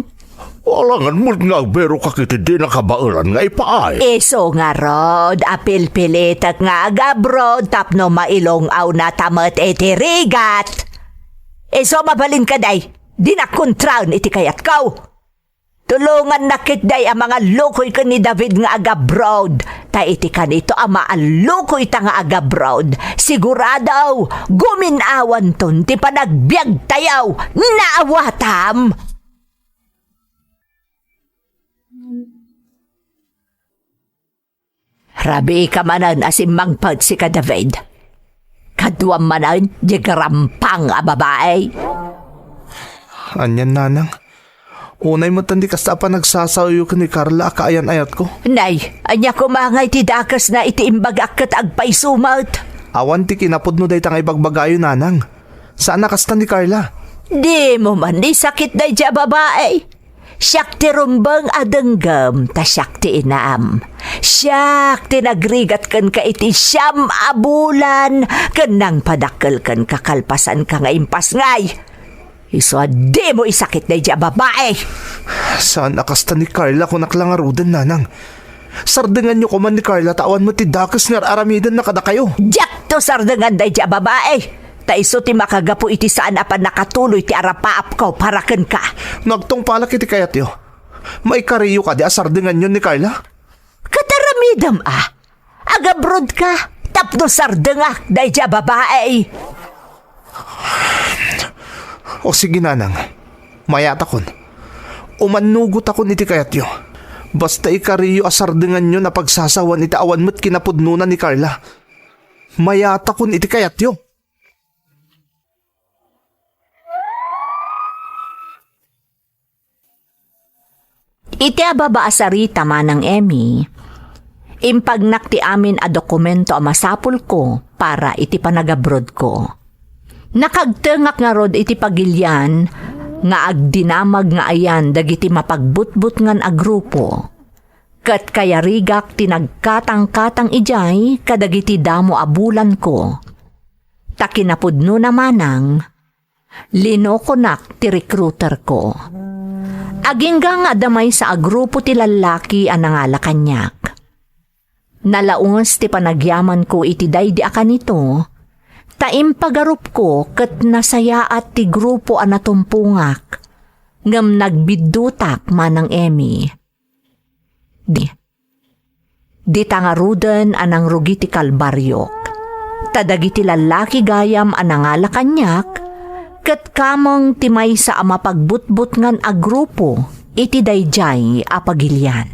Alangan met nga agberokak iti di nakabaelan nga ipaay. Isu ngarud a pilpilitek nga agabroad tapno mailong-awnata met iti rigat. Isu mabalin kadi, dinak kontraen iti kayatko. Tulongannak ketdi a mangallukoy ken ni David nga agabroad. Ta iti kanito a maallukoyta nga agabroad, sigurado, gumin-awanton ti panagbiagtayo. Naawatam? Rabiika manen a simmangpet sika, David. Kaduam manen diay garampang a babai. Anian, nanang? Unay met ti kasta a panagsasaoyo ken ni Carla a kaayan-ayatko. Nay, ania koma ngay ti dakesna iti imbagak ket agpayso met? Awan ti kinapudno dayta nga ibagbagayo, nanang. Saan a kasta ni Carla. Dimo man isakit daydiay a babai. Siak ti rumbeng a denggem, ta siak ti inam. Siak ti nagrigat kenka iti siam a bulan, ken nangpadakkel kenka kalpasanka nga impasngay. Isu a dimo isakit daydiay a babai. Saan a kasta ni Carla, kunak la ngaruden, nanang. Sardenganyo koman ni Carla ta awan met ti dakes nga ar-aramidenna kadakayo. Diakto sardengan daydiay a babai. Ta isu ti makagapu iti saan a pannakatuloy ti arapaapko para kenka. No agtungpalak iti kayatyo, maikariyo kadi a sardenganyon ni Carla? Ket aramidem a, agabrodka tapno sardengak daydiay a babai. O sige, nanang, mayatakon. Umannugotakon iti kayatyo. Basta ikariyo a sardenganyon a pagsasawan iti awan met kinapudnona ni Carla. Mayatakon iti kayatyo. Iti ababa a sarita, Manang Emmy, impagnak ti amin a dokumento a masapulko para iti panagabrodko. Nakagtengak ngarud iti pagilian nga agdinamag nga ayan dagiti mapagbutbutngan a grupo, ket kayarigak ti nagkatangkatang idiay kadagiti damo a bulanko. Ta kinapudnona manang, linokonak ti recruiterko. Agingga nga adda maysa a grupo ti lallaki a nangala kaniak. Nalaus ti panagyamanko iti daydi a kanito, ta impagarupko ket nasayaat ti grupo a natumpongak, ngem nagbiddutak, Manang Emmy. Di, dita ngaruden a nangrugi ti kalbariok. Ta dagiti lallaki gayam a nangala kaniak, ket kameng ti maysa a mapagbutbutngan a grupo iti daydiay a pagilian.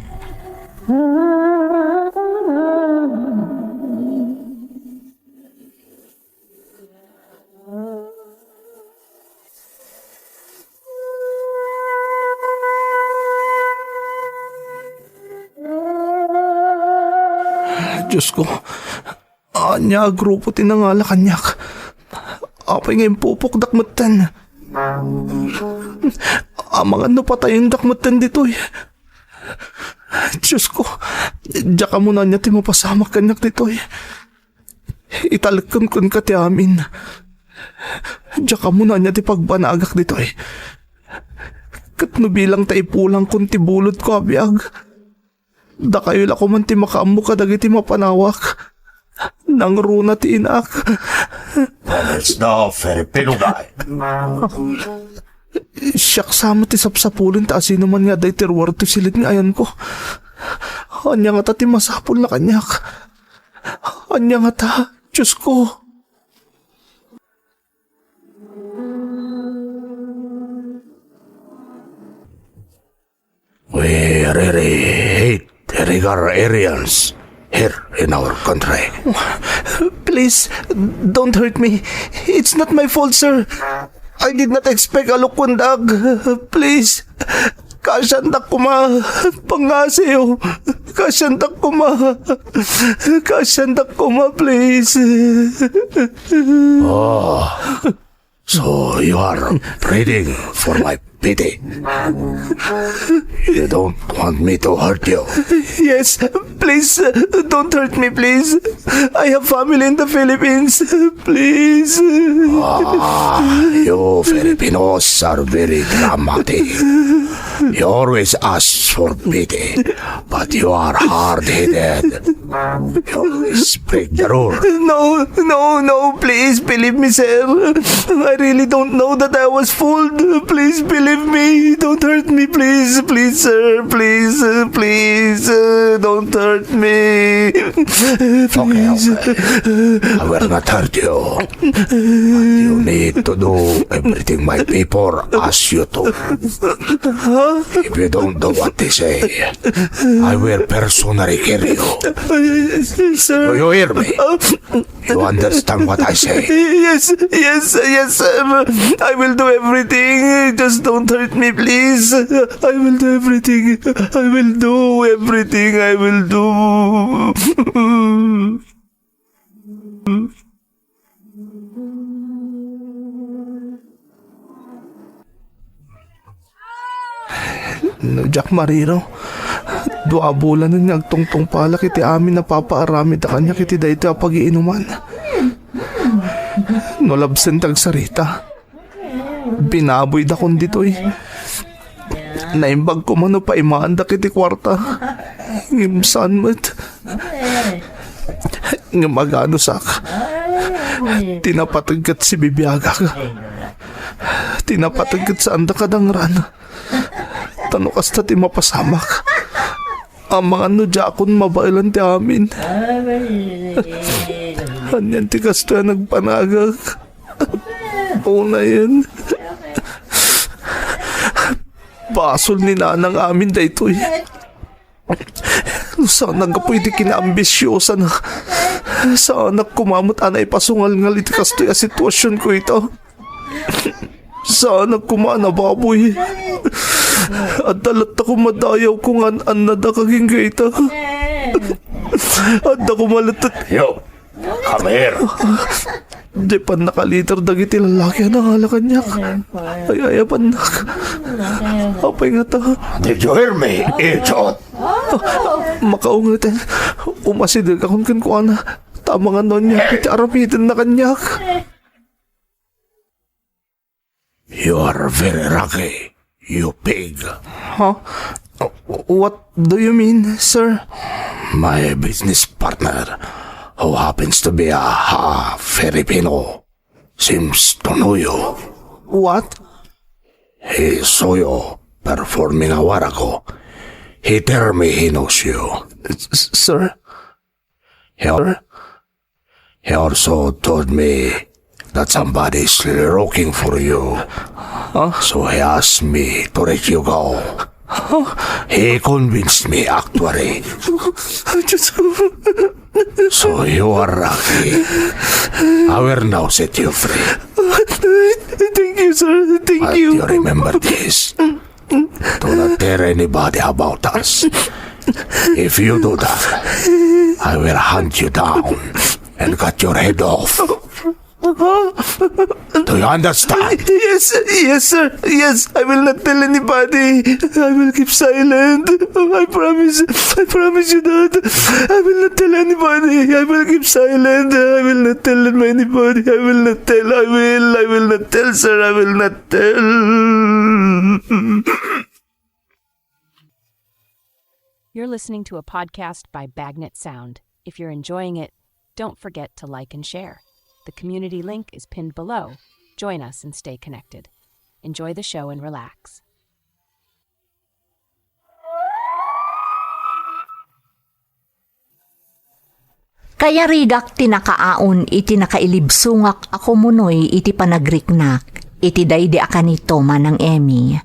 Diosko, ania a grupo ti nangala kaniak? Apay nga impupokdak metten? Amangan no patayendak metten ditoy. Diosko, diak ammo no ania ti mapasamak kaniak ditoy. Italekkem kenka ti amin. Diak ammo no ania ti pagbanagak ditoy. Ket no bilang ta ipulangkon ti bulodko a biag, dakayo la koman ti makaammo kadagiti mapanawak. Nangruna ti inak. Promise daw, Filipino guy. Siak sa met ti sapsapulen ta asino man nga adda iti ruar toy siled nga ayanko. Ania ngata ti masapulna kaniak? Ania ngata, Diosko? We really hate illegal aliens here in our country. Please, don't hurt me. It's not my fault, sir. I did not expect a lukundag. Please, kasiandak koma. Pangngasiyo. Kasiandak koma. Kasiandak koma, please. Oh. So you are pleading for my pity. You don't want me to hurt you. Yes, please, uh, don't hurt me, please. I have family in the Philippines. Please. Ah, you Filipinos are very dramatic. You always ask for pity, but you are hard-headed. You always break the rule. No, no, no, please believe me, sir. I really don't know that I was fooled. Please believe me. Don't hurt me, please, please, sir. Please, uh, please, uh, don't hurt me. Okay, okay. I will not hurt you. But you need to do everything my people ask you to. If you don't do what they say, I will personally kill you. Sir. Do you hear me? You understand what I say? Yes, yes, yes, sir. I will do everything. Just don't hurt me, please. I will do everything. I will do everything. I will do. No diak mariro, dua a bulanen nga agtungtungpalak iti amin a papaaramidda kaniak iti daytoy a pagiinuman. No labsen ti agsarita, binaboydakon ditoy. Naimbag koma no paimaandak iti kuarta. Ngem saan met. Ngem aganusak. Ti napateg ket sibibiagak. Ti napateg ket saanda kadangran. Ta no kasta ti mapasamak, amangan no diakon mabaelan ti amin. Anian ti kastoy a nagpanagak? Unayen, basol ni nanang amin daytoy. No saan a gapu iti kinaambisiosana, saanak koma met a naipasungalngal iti kastoy a situasionko ita. Saanak koma a nababoy. Adda latta koma dayawko nga an-annada agingga ita. Adda koma latta. Yo, come here. Diay pannakalider dagiti lallaki a nangala kaniak. Ay, ay, abannak. Apay ngata? Did you hear me, idiot? Makaungeten. Umasidegakon kenkuana. Ta amangan no ania iti aramidenna kaniak. You are very lucky, you pig. Huh? What do you mean, sir? My business partner, who happens to be a, a Filipino, seems to know you. What? He saw you performing a warago. He tell me he knows you. S-, sir? He, he also told me that somebody is looking for you. Huh? So he asked me to let you go. Huh? He convinced me, actually. Diyos ko. So you are lucky. I will now set you free. Thank you, sir. Thank you. But you remember this. Do not tell anybody about us. If you do that, I will hunt you down and cut your head off. Do you understand? Yes, yes, sir. Yes, I will not tell anybody. I will keep silent. I promise. I promise you that. I will not tell anybody. I will keep silent. I will not tell anybody. I will not tell. I will. I will not tell, sir. I will not tell. You're listening to a podcast by Bagnet Sound. If you're enjoying it, don't forget to like and share. The community link is pinned below. Join us and stay connected. Enjoy the show and relax. Kayarigak ti nakaaon iti nakailibsongak a kumunoy iti panagriknak iti daydi a kanito, Manang Emmy.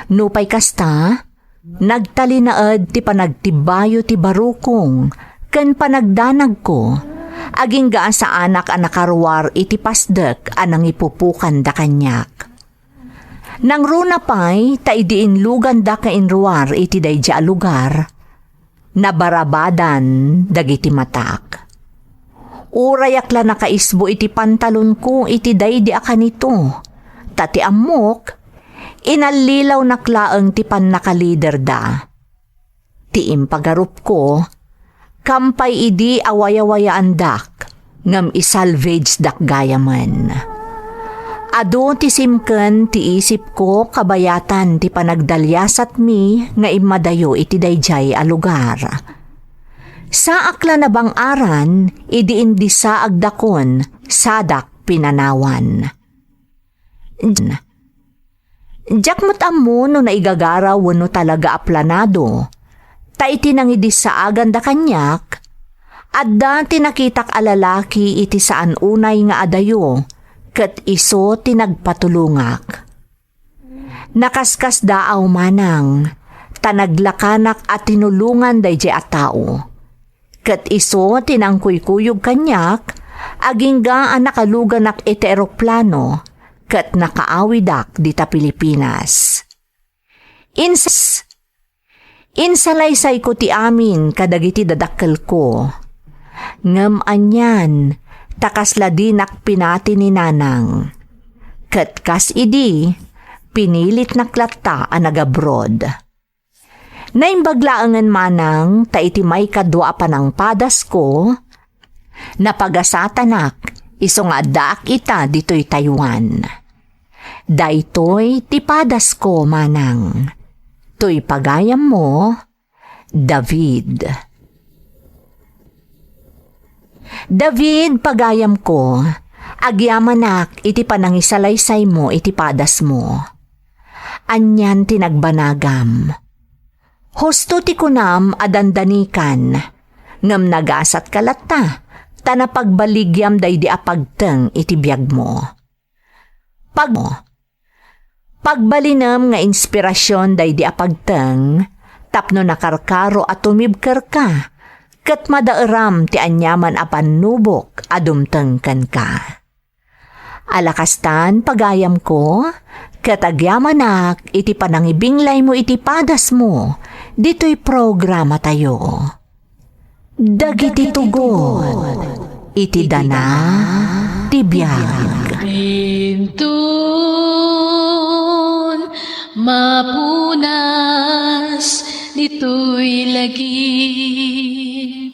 Nupay kasta, nagtalinaed ti panagtibbayo ti barukong ken panagdanagko, agingga a saanak a nakaruar iti pasdek a nangipupokanda kaniak. Nangruna pay ta idi inluganda kainruar iti daydi a lugar, nabarabadan dagiti matak. Urayak la nakaisbo iti pantalonko iti daydi a kanito, ta ti ammok, inallilawnak laeng ti pannakaliderda. Ti impagarupko, kampay idi awayawayaandak, ngem isalvagedak gayamen. Adu ti simken ti isipko kabayatan ti panagdaliasatmi nga immadayo iti daydiay a lugar. Saak la nabang-aran idi indisaagdakon sadak pinanawan. Diak met ammo no naigagaraw wenno talaga a planado, ta iti nangidisaaganda kaniak, adda ti nakitak a lalaki iti saan unay nga adayo, ket isu ti nagpatulongak. Nakaskasdaaw manang, ta naglakanak a tinulongan daydiay a tao. Ket isu ti nangkuykuyog kaniak, agingga a nakaluganak iti eroplano, ket nakaawidak dita Pilipinas. Ins-, insalaysayko ti amin kadagiti dadakkelko. Ngem anian, ta kasla dinak pinati ni Nanang. Ket kas idi, pinilitnak latta a nagabroad. Naimbag laengen manang ta iti maikadua a panangpadasko, napagasatanak isu nga addaak ita ditoy Taiwan. Daytoy ti padasko manang. Toy pagayammo, David. David, pagayamko, agyamanak iti panangisalaysaymo iti padasmo. Anian ti nagbanagam? Husto ti kunam a dandanikan, ngem nagasatka latta, ta napagbaligyam daydi a pagteng iti biagmo. Pag-, pagbalinem nga inspirasyon daydi a pagteng tapno nakarkaro a tumibkerka ket madaeram ti aniaman a pannubok a dumteng kenka. A la kastan, pagayamko, ket agyamanak iti panangibinglaymo iti padasmo ditoy programatayo. Dagiti tugot iti dana ti biag. Inton mapunas ditoy lagip,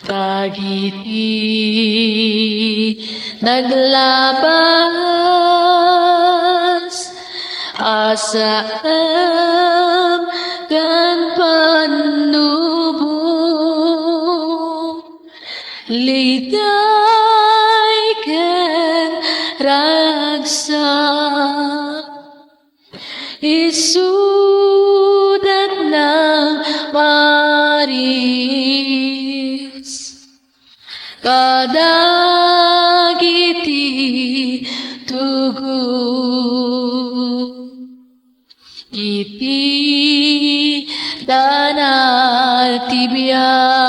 dagiti naglabas a saem ken pannubok, liday ken ragsak, isudat nang maris kadagiti tugot iti dana ti biag.